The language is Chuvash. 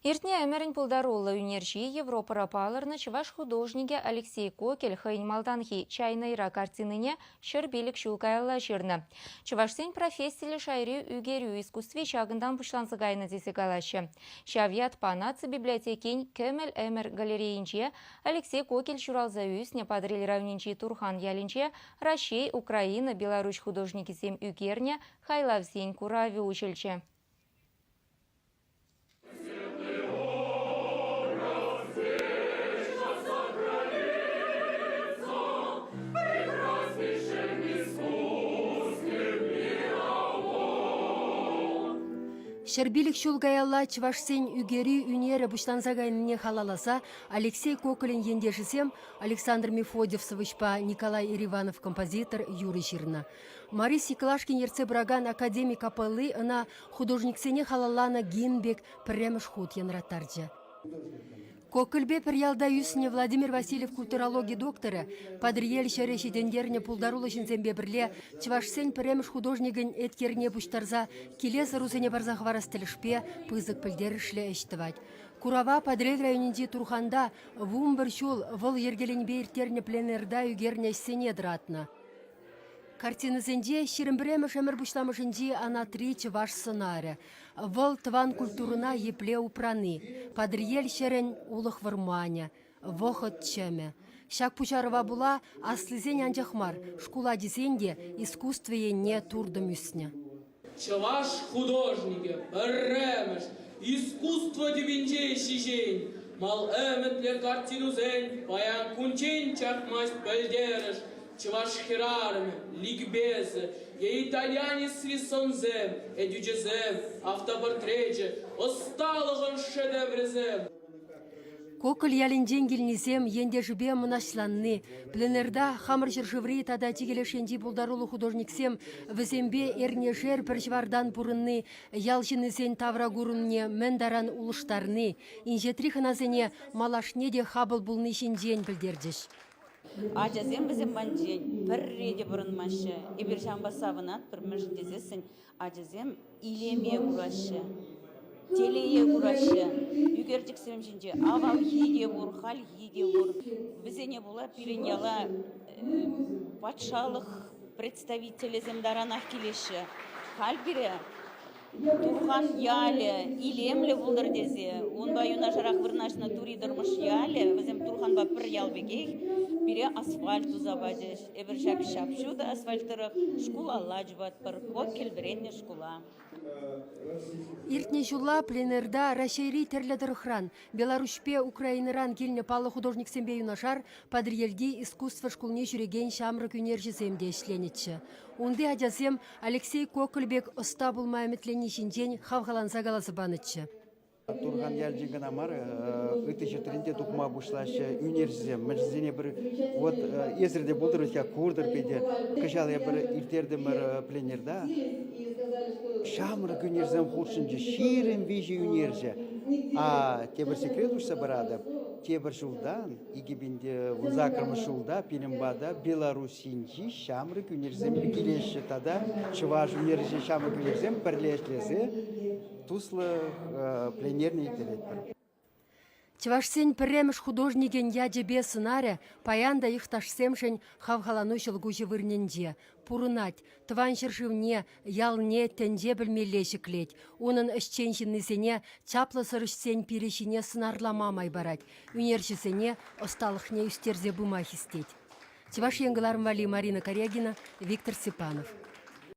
Иртнӗ ӗмӗрӗн пултаруллӑ ӳнерҫи Европӑра палӑрнӑ чӑваш художникӗ Алексей Кокель хӑйӗн малтанхи «Чайнӑйра» картинине 105 ҫул каялла ҫырнӑ. Чӑвашсен профессиллӗ шайри ӳкерӳ искусстви ҫакӑнтан пуҫланса кайнӑ тесе калаҫҫӗ. Ҫав ятпа Наци библиотекин «Кӗмӗл ӗмӗр» галерейинче Алексей Кокель ҫуралса ӳснӗ Патӑрьел районӗнчи Турхан ялӗнче Раҫҫей, Украина, Беларуҫ художникӗсем ӳкернӗ хайлавсен куравӗ уҫӑлчӗ. 105 ҫул каялла чӑвашсен ӳкерӳ ӳнерӗ пуҫланса кайнине халалласа Алексей Коколӗн ентешӗсем Александр Мефодьев сӑвӑҫпа Николай Ериванов композитор юрӑ ҫырнӑ. Морис Иклашкин ертсе пыракан академи капелли ӑна художниксене халалланӑ гимн пек пӗрремӗш хут янраттарчӗ. Кокольпе пӗр ялта ӳснӗ Владимир Васильев культурологи докторӗ Патӑрьел ҫӗрӗ ҫитӗнтернӗ пултаруллӑ ҫынсемпе пӗрле чӑвашсен пӗрремӗш художникӗн еткерне пуҫтарса килес ӑрусене парса хӑварас тӗлӗшпе пысӑк пӗлтерӗшлӗ ӗҫ тӑвать. Курава Патӑрьел районӗнчи Турханта 11 ҫул вӑл йӗркеленипе ирттернӗ пленэрта ӳкернӗ ӗҫсене тӑратнӑ. Картинӑсенче 21-мӗш ӗмӗр пуҫламӑшӗнчи анатри чӑваш сӑнарӗ. Вӑл тӑван культурӑна епле упрани, Патӑрьел ҫӗрӗн улӑх вӑрманӗ, вӑхӑт чӗмӗ. Ҫак пуҫарӑва пула аслисен анчах мар, шкул ачисен те искусство енне туртӑм ӳснӗ. Чӑваш художникӗ пӗрремӗш искусство тӳпинче ҫиҫен мал ӗмӗтлӗ картинусен паян кунччен чакмасть пӗлтерӗш чӑваш хӗрарӑмӗ, ликбезӗ е итальянецри сӑнсем, этючӗсем, автопортречӗ, ӑсталӑхӑн шедеврӗсем. Коколь ялӗнчен килнисем ентешӗпе мӑнаҫланни, пленэрта хамӑр ҫӗршыври тата чикӗ леш енчи пултаруллӑ художниксем вӗсемпе эрнешер пӗр ҫӑвартан пурӑнни ял ҫыннисен тавракурӑмне мӗн таран улӑштарни, инҫетри хӑнасене малашне те хапӑл пулни ҫинчен пӗлтерчӗҫ. Ачасем вӗсем патӗнчен пӗрре те пӑрӑнмаҫҫӗ. Эпир ҫавӑнпа савӑнатпӑр, мӗншӗн тесессӗн Ачасем илеме кураҫҫӗ, телее кураҫҫӗ. Ӳкерчӗксем ҫинче авалхи те пур, хальхи те пур. Вӗсене пула пирӗн яла патшалӑх представителӗсем таранах килеҫҫӗ. Халь пире Турхан ялӗ илемлӗ пултӑр тесе унпа юнашарах вырнаҫнӑ Тури Тӑрмӑш ялӗ, вӗсем Турханпа пӗр ял пекех, пире асфальт туса пачӗҫ. Эпир ҫак ҫап-ҫутӑ асфальт тӑрӑх шкулалла чупатпӑр, Кокель вӗреннӗ шкула. Иртнӗ ҫулла пленэрта Раҫҫейри тӗрлӗ тӑрӑхран, Беларуҫпе Украинӑран килнӗ паллӑ художниксемпе юнашар Патӑрьелти искусство шкулне ҫӳрекен ҫамрӑк ӳнерҫӗсем те ӗҫленӗччӗ. Унти ачасем Алексей Коколь пек ӑста пулма ӗмӗтленни ҫинчен хавхаланса каласа панӑччӗ. Турхан ялӗнчен кӑна мар, ытти ҫӗртрен те тухма пуҫлаҫҫӗ ӳнерҫӗсем. Мӗншӗнсене пӗр вот эсир те пултӑр вӗт-ха, куртӑр питӗ. Кӑҫал эпир ирттертӗмӗр пленэрта. Ҫамрӑк ӳнерсем хутшӑнчӗ, 23 ӳнерҫӗ. А тепӗр секрет уҫса паратӑп. Тепӗр ҫултан, 2018 ҫулта пирӗн пата Белоруссинчи ҫамрӑк ӳнерсем килеҫҫӗ тата чӑваш ӳнерҫи ҫамрӑк ӳнерсем пӗрле ӗҫлесе туслӑ пленэрне ирттеретпӗр. Чӑвашсен пӗрремӗш художникӗн ячӗпе сӑнарӗ паян та йӑхташсемшӗн хавхалану ҫӑлкуҫӗ вырӑнӗнче пурӑнать, тӑван ҫӗршывне, ялне тӗнче пӗлмелле ҫӗклет, унӑн ӗҫчен ҫыннисене чаплӑ сӑрӑҫсен пирӗ ҫине сӑнарлама май парать, ӳнерҫӗсене ӑсталӑхне ӳстерсе пыма хистет. Чӑваш Ен кӑларӑм валли Марина Карягина, Виктор Степанов.